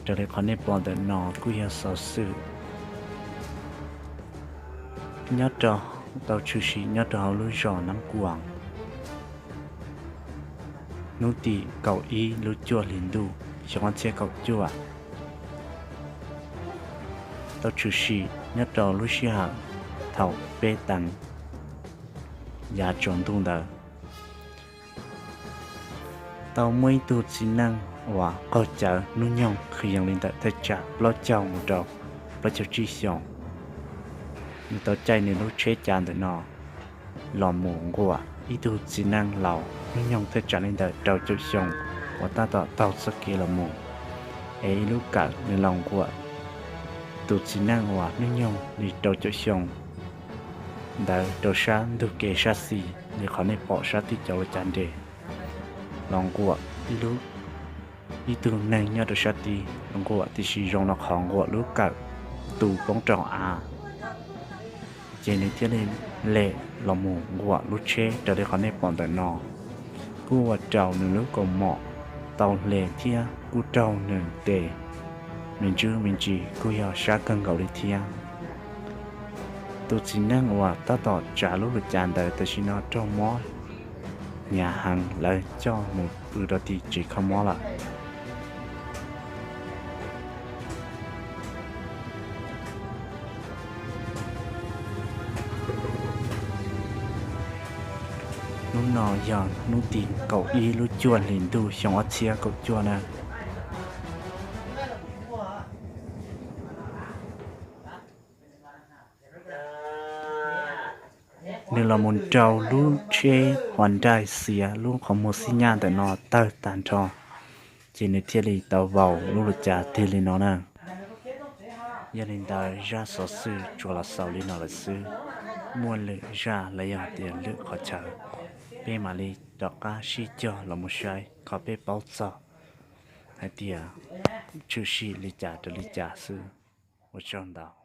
Raws li qhov nej pom ntawm no kuj yog xov xwm nyob rau, tau tshwm sim nyob rau hauv lub zos Nab Kuas, hnub tim kaum ib lub cuaj hli ntuj xyoo ob txhiab kaum cuaj. Tau tshwm sim nyob rau lub sij hawm thaum peb teev yav tsaus ntuj ntawd, tau muaj ib tug txiv neej uas qaug cawv hnub nyoog kwv yees li ntawm thaj tsam plaub caug mus rau plaub caug tsib xyoos. Nws tau caij nws lub tsheb cav ntawm no los mus nquam ib tug txiv neej laus hnub nyoog thaj tsam li ntawm rau caum xyoo uas tab tom taug txoj kev los mus, es ib lub kawm nws los nquam tus txiv neej uas hnub nyoog li rau caum xyoo ntawd rau sab ntug kev sab xis li qhov nej pom sab tid cov ua cas nres los nquam ib lub, ib tug neeg nyob rau sab tid los nquam, tiam sis zoo li qhov nquam lub kawm tu poob rau av, ces nws thiaj li lem los mus nquam lub tsheb raws li qhov nej pom ntawm no. Kuj ua rau nws lub kaus mom tau hle thiab kuj raug nws tes me ntsis me ntsis, kuj yog sab kawg nkaus li thiab. Tus txiv neej uas tab tom tsav lub luv cav ntawd tam sim no raug mob hnyav heev, lawv coj mus pw rau tim tsev kho mob lawm. Hnub no yog hnub tim kaum ib lub cuaj hlis ntuj xyoo ob txhiab kaum cuaj na. Nws los mus rau lub tsheb Hyundai xiav lub qhov muag xib nyaj ntawm no tawg tag nrho, ces nws thiaj li tau vau lub luv cav tiag li no na. Yog li ntawd zaj xov xwm tsuas los xaus li no lawm xwb. Muaj lwm zaj los yog tias lwm qhov chaw, peb mam li rov qab sib cog los mus saib kom peb paub txog hais tias tshwm sim li cas rau li cas xwb. Ua tsaug ntau.